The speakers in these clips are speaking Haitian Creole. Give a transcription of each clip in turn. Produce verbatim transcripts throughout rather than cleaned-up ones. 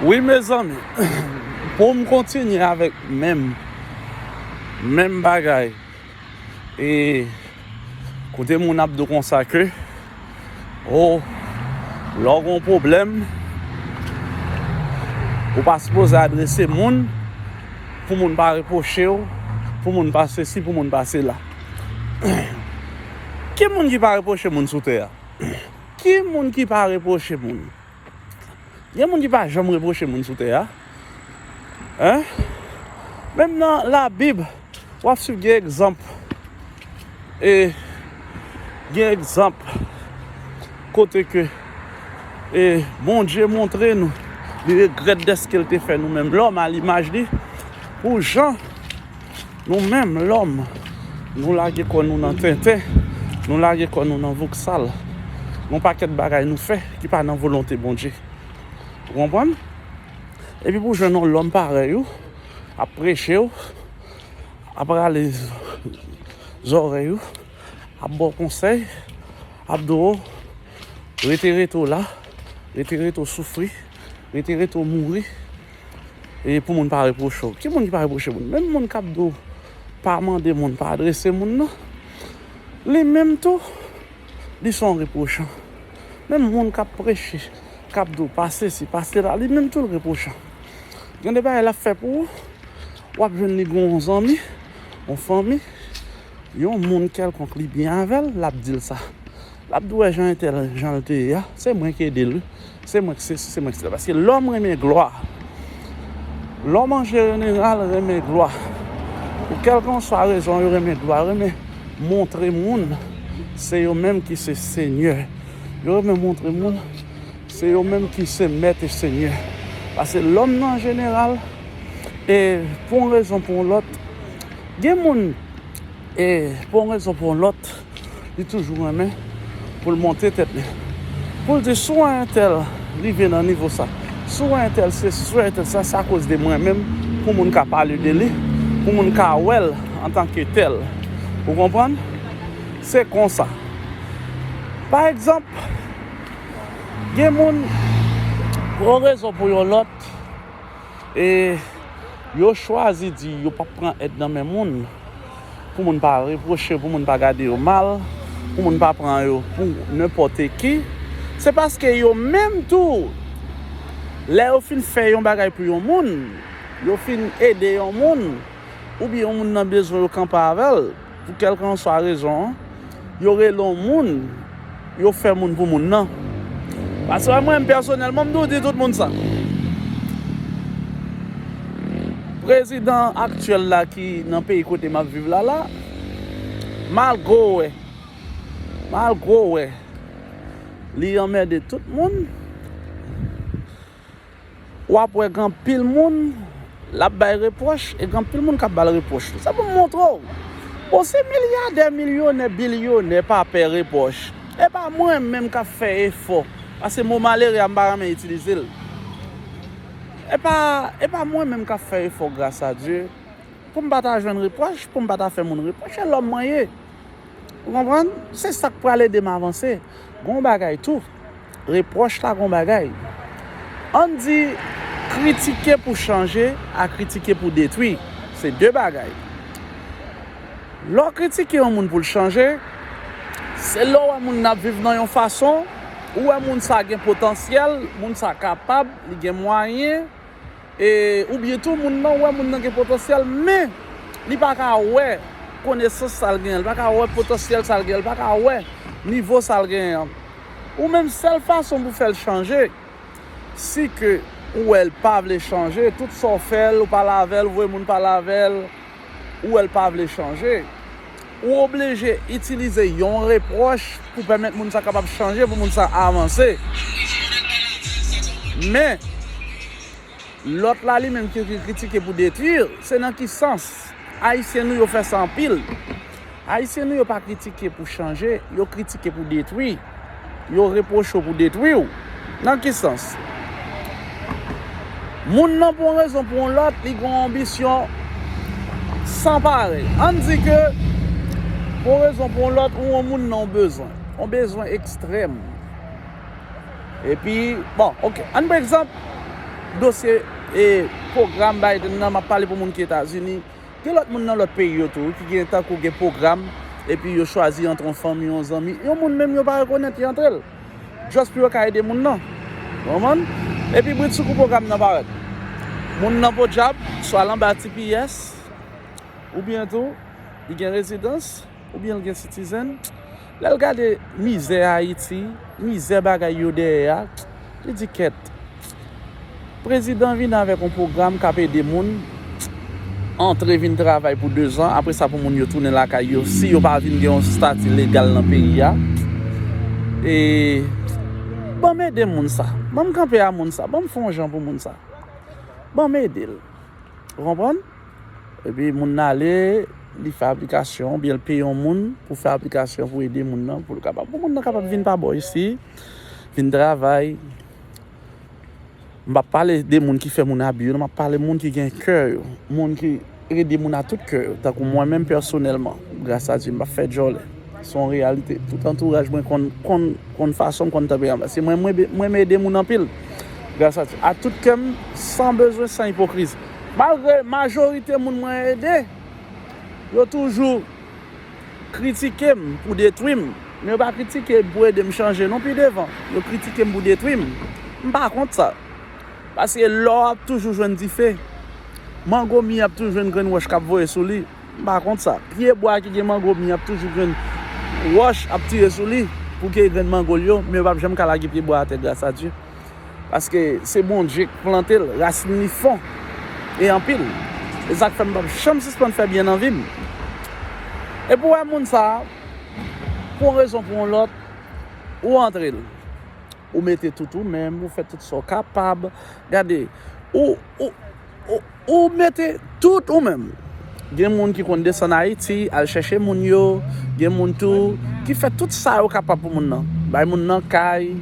Wi, mezanmi, pou m kontinye avèk menm, menm bagay, e kote moun ap di w konsa ke, o, lè w gen yon pwoblèm, ou pa sipoze adrese moun, pou moun pa repwoche w, pou moun pa sesi, pou moun pa sela. Ki moun ki pa repwoche moun sou tè a? Ki moun ki pa repwoche moun? Gen moun ki pa janm repwoche moun sou tè a. Hein? Menm nan Labib, w ap swiv gen egzanp. E gen egzanp kote ke, e, Bondye montre nou li regrèt dèske l te fè nou menm lòm a limaj li, pou jan nou menm lòm, nou lage kò nou nan tenten, nou lage kò nou nan voksal. Yon pakèt bagay nou fè ki pa nan volonte Bondye. Ou konprann? Epi pou jwenn yon lòm parèy ou, ap preche w, ap rale zòrèy ou, ap ba w konsèy, ap di w, rete, rete w la, rete, rete w soufri, rete, rete w mouri, e pou moun pa repwoche w. Ki moun ki pa repwoche moun? Menm moun k ap di w pa mande moun, pa adrese moun nan, li menm tou, li se yon repwochan. Menm moun k ap preche, k ap di w pa sesi, pa sela, li menm tou l repwochan. Gen de bagay l ap fè pou ou, w ap jwenn li gen yon zanmi, yon fanmi, yon moun kèlkonk li byen avè l, l ap di l sa. L ap di w, wè jan entèl, jan l te ye a, se mwen ki ede l wi. Se mwen ki sesi, se mwen ki sela. Paske lòm renmen glwa. Lòm an jeneral renmen glwa. Pou kèlkanswa rezon, yo renmen glwa, yo renmen montre moun se yo menm ki se senyè. Yo renmen montre moun se yo menm ki se mèt e senyè. Paske lòm nan an jeneral, e pou yon rezon, pou yon lòt, gen moun, e pou yon rezon, pou yon lòt, li toujou renmen pou l monte tèt li. Pou l di, si w wè entèl rive nan nivo sa, si w wè entèl sesi, si w wè entèl sa, se akoz de mwen menm, pou moun ka pale de li, pou moun ka wè l antanke tèl. Ou konprann? Se konsa. Pa egzanp, gen moun, pou yon rezon pou yon lòt, e yo chwazi di yo p ap pran èd nan men moun, pou moun pa repwoche, pou moun pa gade yo mal, pou moun pa pran yo pou nenpòt ki. Se paske yo menm tou, lè yo fin fè yon bagay pou yon moun, yo fin ede yon moun, oubyen yon moun nan bezwen, yo kanpe avè l, pou kèlkanswa rezon an, yo rele yon moun, yo fè moun pou moun nan. Paske mwen menm pèsonèlman, m toujou di tout moun sa. Prezidan aktyèl la ki nan peyi kote m ap viv la la, malgre w wè, malgre w wè, li anmède tout moun, w ap wè gen anpil moun l ap bay repwòch, e gen anpil moun k ap ba l repwòch tou. Sa pou m montre w. Bon, si milyadè, milyonè, bilyonè pa pè repwòch, e pa mwen menm k ap fè efò, paske mo malere a, m pa renmen itilize l. E pa, e pa mwen menm k ap fè efò, gras a Dye, pou m pa ta jwenn repwòch, pou m pa ta fè moun repwòch, e lòm mwen ye. Ou konprann? Se sa k pral ede m avanse. Gon bagay tou. Repwòch la gon bagay. Ann di, kritike pou chanje a kritike pou detwi. Se de bagay. Lè w kritike yon moun pou l chanje, se lè w wè moun nan ap viv nan yon fason, ou wè moun sa gen potansyèl, moun sa kapab, li gen mwayen, e, oubyen tou moun nan, ou wè moun nan gen potansyèl, men li pa ka wè konesans sa l genyen, li pa ka wè potansyèl sa l genyen, li pa ka wè nivo sa l genyen an. Ou menm, sèl fason pou fè l chanje, si ke ou wè l pa vle chanje, tout sa w fè l, ou pale avè l, ou voye moun pale avè l, ou wè l pa vle chanje, ou oblije itilize yon repwòch pou pèmèt moun sa kapab chanje, pou moun sa avanse. Men, lòt la, li menm ki, ki kritike pou detwi, se nan ki sans? Ayisyen nou yo fè sa anpil. Ayisyen nou yo pa kritike pou chanje, yo kritike pou detwi. Yo repwoche w pou detwi w. Nan ki sans? Moun nan, pou yon rezon pou yon lòt, li gen yon anbisyon san parèy. Ann di ke, pou yon rezon pou yon lòt, ou yon moun nan yon bezwen. Yon bezwen ekstrèm. Epi, bon, oke. Ann pran egzanp, dosye e pwogram Biden nan, m ap pale pou moun ki Etazini. Gen lòt moun nan lòt peyi yo tou ki gen, tankou gen pwogram, epi yo chwazi antre yon fanmi, yon zanmi, yon moun menm yo pa rekonèt, yo antre l. Just pou yo ka ede moun nan. Ou konprann? Epi britsoukou pwogram nan parèt. Moun nan podyab, swa l anba T P S, oubyen tou, li gen rezidans, oubyen l gen citizen. Lè l gade mizè Ayiti, mizè bagay yo dèyè a, li di, kèt, prezidan vin avèk yon pwogram k ap ede moun antre vin travay pou dezan, apre sa pou moun yo tounen lakay yo, si yo pa vin gen yon stati legal nan peyi a. E ban m ede moun sa, ban m kanpe a moun sa, ban m fè yon jan pou moun sa, ban m ede l. Ou konprann? Epi moun nan ale, li fè aplikasyon, oubyen l peye yon moun pou fè aplikasyon pou ede moun nan, pou l kapab, pou moun nan kapab vin pa bò isi, vin travay. M p ap pale de moun ki fè moun abi yo, non, m ap pale moun ki gen kè yo, moun ki ede moun a tout kè yo, tankou mwen menm pèsonèlman, gras a Dye, m p ap fè djòlè. Se yon reyalite. Tout antouraj mwen konn, konn, konn fason m konn tanpe anba. Se mwen, mwen, mwen ede moun anpil. Gras a Dye. A tout kè m, san bezwen, san ipokrizi. Malgre majorite moun mwen ede, yo toujou kritike m pou detwi m. Men yo pa kritike m pou ede m chanje non pi devan. Yo kritike m pou detwi m. M pa kont sa. Paske lò ap toujou jwenn dife. Mango mi ap toujou jwenn grenn wòch k ap voye sou li. M pa kont sa. Pye bwa ki gen mango mi ap toujou jwenn wòch ap tire sou li pou ke grenn mango l yo, men yo p ap janm ka lage pye bwa atè, gras a Dye. Paske se Bondye k plante l, rasin li fon e anpil. E sa k fè m p ap janm sispann fè byen nan vi m. Epi w wè moun sa a, pou yon rezon pou yon lòt, ou antre l. Ou mete tout ou menm, ou fè tout sa w kapab. Gade, ou, ou, ou, ou mete tout ou menm. Gen moun ki konn desann Ayiti, al chèche moun yo. Gen moun tou ki fè tout sa yo kapab pou moun nan. Bay moun nan kay,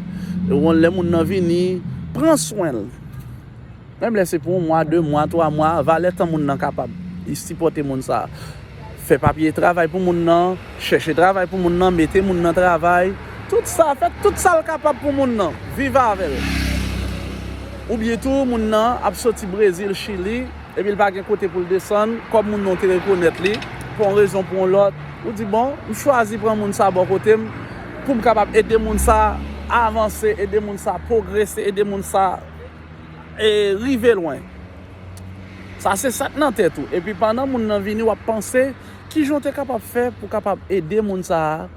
lè moun nan vini, pran swen l. Menm lè se pou yon mwa, de mwa, twa mwa, valè tan moun nan kapab. Li sipòte moun sa a. Fè papye travay pou moun nan, chèche travay pou moun nan, mete moun nan travay. Tout sa, fè tout sa l kapab pou moun nan. Viv avè l. Oubyen tou, moun nan ap soti Brezil, Chili, epi l pa gen kote pou l desann, kòm moun nan te rekonèt li, pou yon rezon, pou yon lòt, ou di, bon, m chwazi pran moun sa bò kote m, pou m kapab ede moun sa avanse, ede moun sa pwogrese, ede moun sa e rive lwen. Sa se sa k nan tèt ou. Epi pandan moun nan vini, w ap panse, kijan w te kapab fè pou kapab ede moun sa a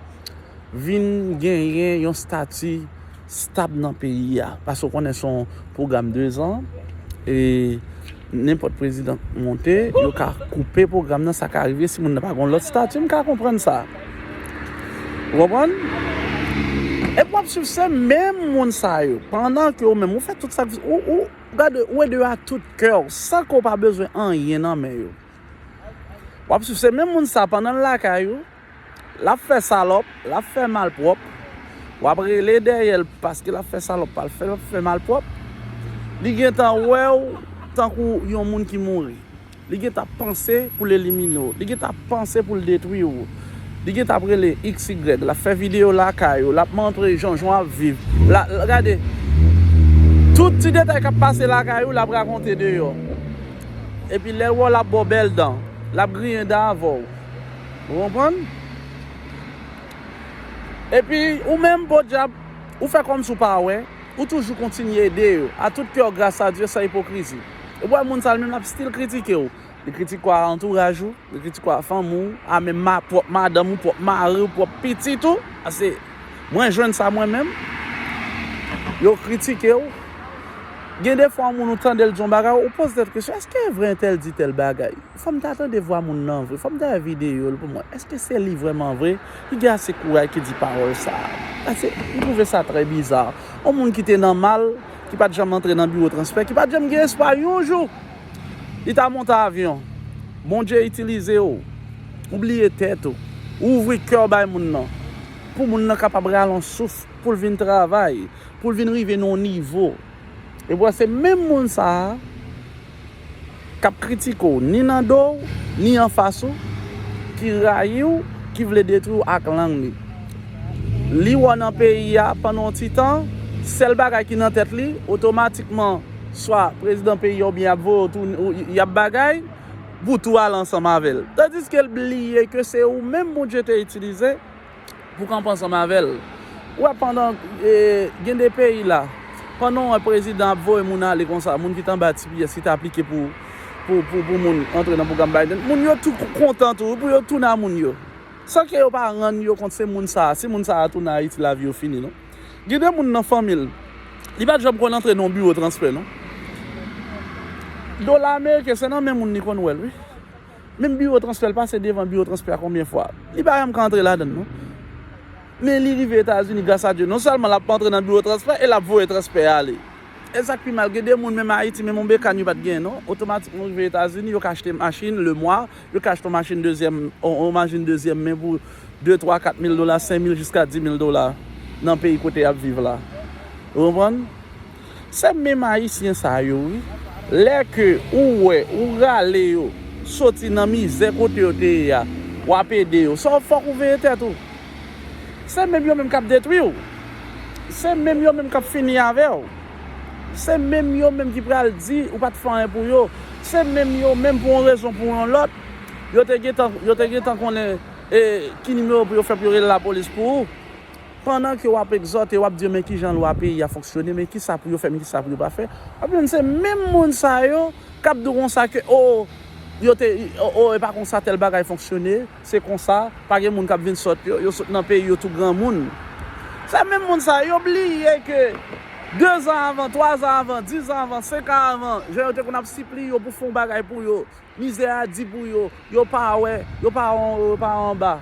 vin genyen yon stati stab nan peyi a? Paske w konnen se yon pwogram dezan, e nenpòt prezidan k monte, yo ka koupe pwogram nan, sa ka rive si moun nan pa gen yon lòt stati, m ka konprann sa. Ou konprann? Epi w ap swiv se menm moun sa yo, pandan ke ou menm, ou fè tout sa, ou, ou, gade, ou ede yo a tout kè w, san ke w pa bezwen anyen nan men yo. W ap swiv se menm moun sa, pandan l lakay ou, l ap fè salòp, l ap fè malpwòp, w ap rele dèyè l paske l ap fè salòp pa l, fè, l ap fè malpwòp. Li gentan wè w tankou yon moun ki mouri. Li gentan panse pou l elimine w. Li gentan panse pou l detwi w. Li gentan ap rele iks igrèk. L ap fè videyo lakay ou. L ap montre jan, jan w ap viv. La, la, gade. Tout ti detay k ap pase lakay ou, l ap rakonte deyò. Epi lè l wè w, l ap ba w bèl dan. L ap griyen dan avè w. Ou konprann? Epi, ou menm, podyab, ou fè kòmsi w pa wè. Ou toujou kontinye ede yo. A tout kè w, gras a Dye, san ipokrizi. Epi w wè moun sa a, li menm, l ap still kritike w. Li kritike w a antouraj ou, li kritike w a fanmi w, a menm ma-, pwòp madanm ou, pwòp mari w, pwòp pitit ou. Paske mwen jwenn sa mwen menm. Yo kritike w. Gen defwa yon moun ou tande l di yon bagay, ou poze tèt kesyon, èske e vre entèl di tèl bagay? Fò m ta tande vwa moun nan vre, fò m ta wè videyo l pou m wè, èske se li vrèman vre ki gen ase kouraj ki di pawòl sa a? Paske m twouve sa trè biza. Yon moun ki te nan mal, ki pa t janm antre nan biwo transfè, ki pa t janm gen espwa yon jou. Li ta monte avyon. Bondye itilize w. Ou bliye tèt ou. Ou ouvri kè w bay moun nan. Pou moun nan kapab rale yon souf, pou l vin travay, pou l vin rive nan yon nivo. E pou wè se menm moun sa a k ap kritike w, ni nan do w, ni anfas ou, ki rayi w, ki vle detwi w ak lang li. Li wè w nan peyi a pandan yon ti tan, sèl bagay ki nan tèt li, otomatikman, swa prezidan peyi a oubyen y ap voye w tou, y ap bagay, pou tou ale ansanm avè l. Tandiske l bliye ke se ou menm Bondye te itilize pou kanpe ansanm avè l. Ou wè, pandan, e, gen de peyi la, pandan w wè prezidan ap voye moun ale konsa, moun ki t anba T P S, ki te aplike pou, pou, pou, pou moun antre nan pwogram Biden, moun yo tou kontan tou, pou yo tounen a moun yo. San ke yo pa rann yo kont se moun sa a. Si moun sa a tounen Ayiti, lavi yo fini, non. Gen de moun nan fanmi l, li pa t janm konn antre nan yon biwo transfè, non. Dola ameriken, se nan men moun li konn wè l, wi. Menm biwo transfè, l pase devan biwo transfè a konbyen fwa? Li pa janm ka antre ladan l, non. Men li rive Etazini, gras a Dye, non sèlman l ap antre nan biwo transfè, e l ap voye transfè a ale. E sa k pi mal, gen de moun menm Ayiti, menm yon bekàn yo pa t genyen, non. Otomatikman, yo rive Etazini, yo ka achte machin, le mwa, yo ka achte yon machin dezyèm, yon, yon machin dezyèm men pou de, twa, kat mil dola, senk mil jiska dis mil dola nan peyi kote y ap viv la. Ou konprann? Se menm Ayisyen sa yo, wi. Lè ke ou wè, ou rale yo, soti nan mizè kote yo te ye a, w ap ede yo. Sa w fòk ou veye tèt ou. Se menm yo menm k ap detwi w. Se menm yo menm k ap fini avè w. Se menm yo menm ki pral di ou pa t fè anyen pou yo. Se menm yo menm, pou yon rezon, pou yon lòt, yo te gentan, yo te gentan konnen, e, ki nimewo pou yo fè pou yo rele lapolis pou ou. Pandan ke w ap egzòte, w ap di yo, men kijan lwa peyi a fonksyone, men kisa pou yo fè, men kisa pou yo pa fè. W ap jwenn se menm moun sa yo k ap di w konsa ke, o, yo te, o, o, e pa konsa tèl bagay fonksyone, se konsa, pa gen moun k ap vin sòt yo, yo sot nan peyi yo tou granmoun. Se menm moun sa yo, yo bliye ke de zan avan, twa zan avan, dis zan avan, senk an avan, jan yo te konn ap sipliye yo pou fè yon bagay pou yo, mizè a di pou yo, yo pa wè, yo pa wè, yo pa wè anba.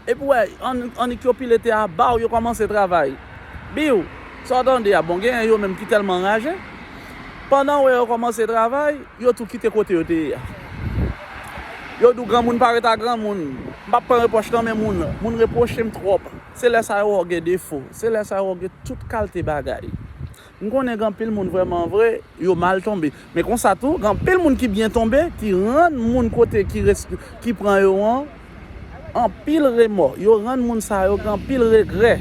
Epi w wè, ann, annik yo pile tè a ba w, yo kòmanse travay. Biw, sa w tande a, bon, genyen yo menm ki tèlman anraje, pandan w wè yo kòmanse travay, yo tou kite kote yo te ye a. Yo di w granmoun pa ret a granmoun, m p ap pran repwòch nan men moun, moun repwoche m twòp. Se lè sa yo wè w gen defo, se lè sa yo wè w gen tout kalte bagay. M konnen gen anpil moun vrèman vre, yo mal tonbe. Men konsa tou, gen anpil moun ki byen tonbe, ki rann moun kote ki res-, ki pran yo an, anpil remò. Yo rann moun sa yo gen anpil regrè.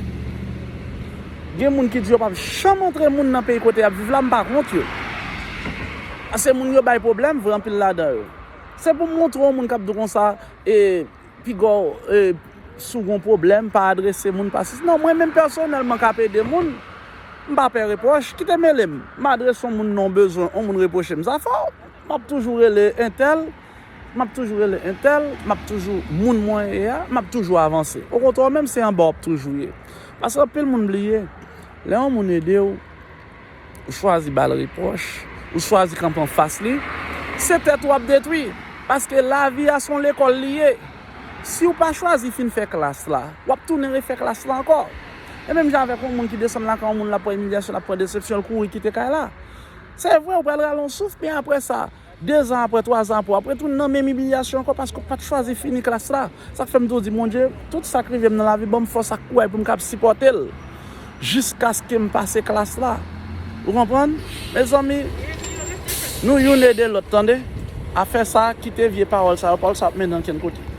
Gen moun ki di yo p ap janm antre moun nan peyi kote y ap viv la, m pa kont yo. Paske moun yo bay pwoblèm vre anpil ladan yo. Se pou m montre yon moun k ap di w konsa, e, piga w, e, si w gen yon pwoblèm, pa adrese moun, pa si. Non, mwen menm pèsonèlman k ap ede moun, m pa pè repwòch, kite mele m. M adrese yon moun nan yon bezwen, yon moun repwoche m, sa fè w. M ap toujou rele entèl, m ap toujou rele entèl, m ap toujou moun mwen ye a, m ap toujou avanse. Okontrè, menm se anba w ap toujou ye. Paske anpil moun bliye, lè yon moun ede w, ou chwazi ba l repwòch, ou chwazi kanpe anfas li, se tèt ou w ap detwi. Paske lavi a se yon lekòl li ye. Si w pa chwazi fin fè klas la, w ap tounen refè klas la ankò. E menm jan avèk yon moun ki desann lakay yon moun, l ap pran imilyasyon, l ap pran desepsyon, l kouri kite kay la. Se vre, ou pral rale yon souf, men apre sa, de zan apre, twa zan apre, w ap retounen nan menm imilyasyon ankò paske w pa t chwazi fini klas la. Sa k fè m toujou di, Bondye, tout sa k rive m nan lavi, ban m fòs ak kouraj pou m kab sipòte l jiskaske m pase klas la. Ou konprann? Mezanmi, nou youn ede lòt, tande. Afè sa, kite vye pawòl sa yo, pawòl sa ap mennen ankenn kote.